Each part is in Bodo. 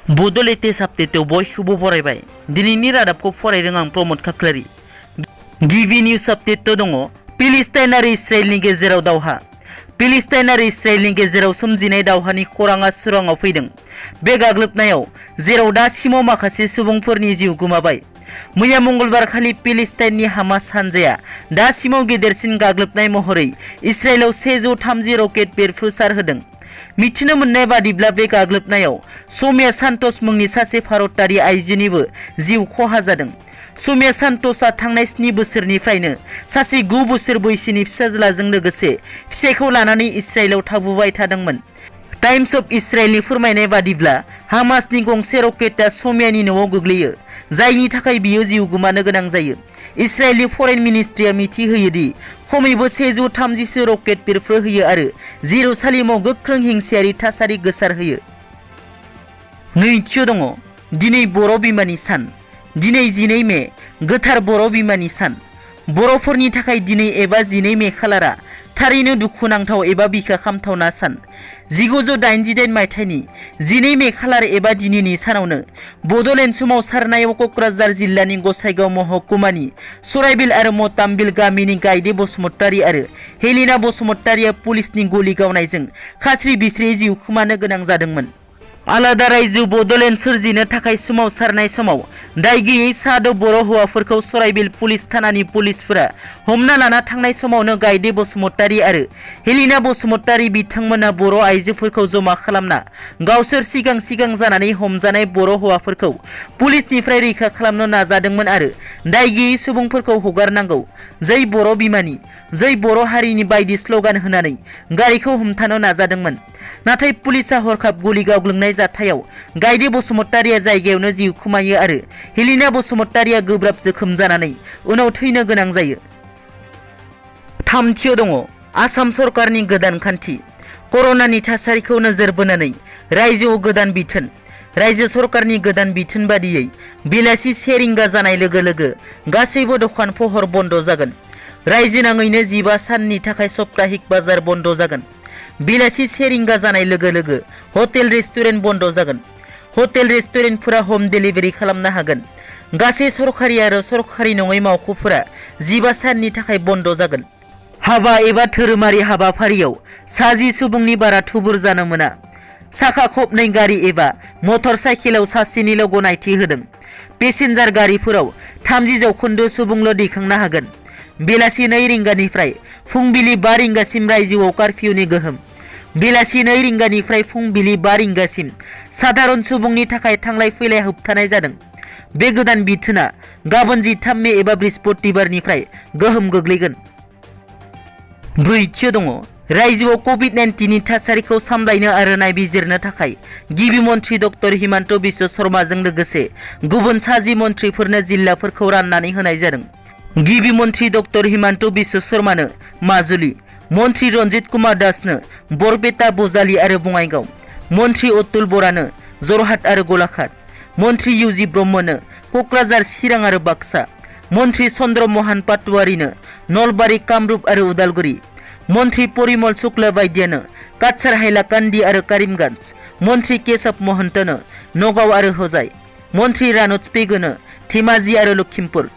Bodo latest update बयखौबो फरायबाय दिनैनि रादाबखौ फरायदों आं प्रमोद खाख्लारि गिबि निउज अपडेट दङ पेलेस्टाइन आरो इजराइलनि गेजेराव दावहा पेलेस्टाइन आरो इजराइलनि गेजेराव सोमजिनाय दावहानि खौराङा सुराङाव फैदों बे गाग्लोबनायाव जेराव दासिमाव माखासे सुबुंफोरनि जिउ गोमाबाय मैया मंगलबार खालि पेलेस्टाइननि हामास हानजाया दासिमाव गेदेरसिन गाग्लोबनाय महरै इजराइलाव 130 रकेट बेरफ्रुसार होदों मिथिनो मोननाय बादिब्ला बे गाग्लोबनायाव समिया सान्टस मुंनि सासे भारतारि आइजोनिबो जिउ खहा जादों समिया सान्टसआ थांनाय 7 बोसोरनिफ्रायनो सासे 9 बोसोर बैसोनि फिसाज्लाजों लोगोसे फिसायखौ लानानै इजराइलाव थाबोबाय थादोंमोन टाइम्स अफ इजराइलनि फोरमायनाय बादिब्ला हामासनि गंसे रकेटआ समियानि न'आव गोग्लैयो जायनि थाखाय बियो जिउ गोमानो गोनां जायो इजराइलनि फरेन मिनिस्ट्रिया मिथिहोयो दि खमैबो 130 रकेट बेरफ्रुहोयो आरो जेरुसालेमाव गोख्रों हिंसायारि थासारि गोसारहोयो नैथियाव दङ दिनै बर' बिमानि सान दिनै 12 मे गोथार बर' बिमानि सान बर'फोरनि थाखाय दिनै एबा 12 मे खालारा थारैनो दुखुनांथाव एबा बिखा खामथावना सान 1988 मायथाइनि 12 मे खालार एबा दिनैनि सानावनो बड'लेण्ड सोमावसारनायाव क'क्राझार जिल्लानि गसाइगाव महकुमानि सराइबिल आरो मतामबिल गामिनि गायदे बसुमतारी आरो हेलिना बसुमतारीया पुलिसनि गलि गावनायजों खास्रि बिस्रि जिउ खोमानो गोनां जादोंमोन आलादा रायजो बड'लेण्ड सोरजिनो थाखाय सोमावसारनाय समाव दाय गैयै साद' बर' हौवाफोरखौ सराइबिल पुलिस थानानि पुलिसफोरा हमना लाना थांनाय समावनो गायदे बसुमतारी आरो हेलिना बसुमतारी बिथांमोना बर' आइजोफोरखौ जमा खालामना गावसोर सिगां जानानै हमजानाय बर' हौवाफोरखौ पुलिसनिफ्राय रैखा खालामनो नाजादोंमोन आरो दाय गैयै सुबुंफोरखौ हगारनांगौ जै बर' बिमानि जै बर' हारिनि बायदि स्ल'गान होनानै गारिखौ हमथानो नाजादोंमोन नाथाय पुलिसा हरखाब गलि गावग्लुंनाय जाथायाव गायदे बसुमतारीया जायगायावनो जिउ खोमायो आरो हेलिना बसुमतारीया गोब्राब जोखोम जानानै उनाव थैनो गोनां जायो थामथियाव दङ आसाम सरकारनि गोदान खान्थि कर'नानि थासारिखौ नोजोर बोनानै रायजोआव गोदान बिथोन रायजो सरकारनि गोदान बिथोन बादियै बेलासि 1 रिंगा जानाय लोगो लोगो गासैबो दखान फहर बन्द जागोन रायजो नाङैनो 15 साननि थाखाय सप्ताहिक बाजार बन्द जागोन बेलासि 1 रिंगा जानाय लोगो लोगो हटेल रेस्टुरेन्ट बन्द जागोन हटेल रेस्टुरेन्टफोरा होम डेलिभारि खालामनो हागोन गासै सरखारि आरो सरखारि नङै मावख'फोरा 15 साननि थाखाय बन्द जागोन हाबा एबा धोरोमारि हाबाफारियाव 10 सुबुंनि बारा थुबुर जानो मोना साखा खबनै गारि एबा मटर साइकेलाव सासेनिल' गनायथि होदों पेसेन्जार गारिफोराव 30% सुबुंल' दैखांनो हागोन बेलासि 2 रिंगानिफ्राय फुंबिलि 5 रिंगासिम रायजोआव कारफिउनि गोहोम बेलासि 2 रिंगानिफ्राय फुंबिलि 5 रिंगासिम साधारन सुबुंनि थाखाय थांलाय फैलाय होबथानाय जादों बे गोदान बिथोना गाबोन 13 मे एबा बृहस्पतिबारनिफ्राय गोहोम गोग्लैगोन ब्रैथियाव दङ रायजोआव कभिड-19 नि थासारिखौ सामलायनो आरो नायबिजिरनो थाखाय गिबि मन्थ्रि डक्टर हिमन्त बिश्व शर्माजों लोगोसे गुबुन 6 मन्थ्रिफोरनो जिल्लाफोरखौ राननानै होनाय जादों गिबि मन्थ्रि डक्टर हिमन्त बिश्व शर्मानो माजुलि मन्थ्रि रन्जित कुमार दासनो बरपेटा बजालि आरो बङाइगाव मन्थ्रि अतुल बरानो जरहाट आरो गलाघाट मन्थ्रि इउजि ब्रह्मनो क'क्राझार चिरां आरो बाक्सा मन्थ्रि चन्द्र महन पाटवारिनो नलबारि कामरुप आरो उदालगुरि मन्थ्रि परिमल शुक्ल बायद्यानो काछार हाइलाकान्दि आरो करिमगन्ज मन्थ्रि केशव महन्तनो नगाव आरो होजाय मन्थ्रि रानुज पेगुनो धेमाजि आरो लखिमपुर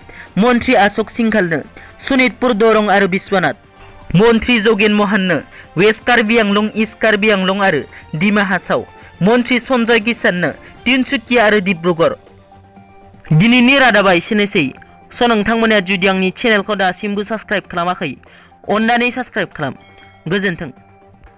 मन्थ्रि अशोक सिंघालनो सनितपुर दरं आरो बिश्वनाथ मन्थ्रि जगेन महननो वेस्ट कार्बि आंलं इस्ट कार्बि आंलं आरो डिमा हासाव मन्थ्रि सन्जय किसाननो तिनसुकिया आरो डिब्रुगड़ दिनैनि रादाबा एसेनोसै नोंथांमोना जुदि आंनि चेनेलखौ दासिमबो साबस्क्राइब खालामाखै अन्नानै साबस्क्राइब खालाम गोजोन्थों।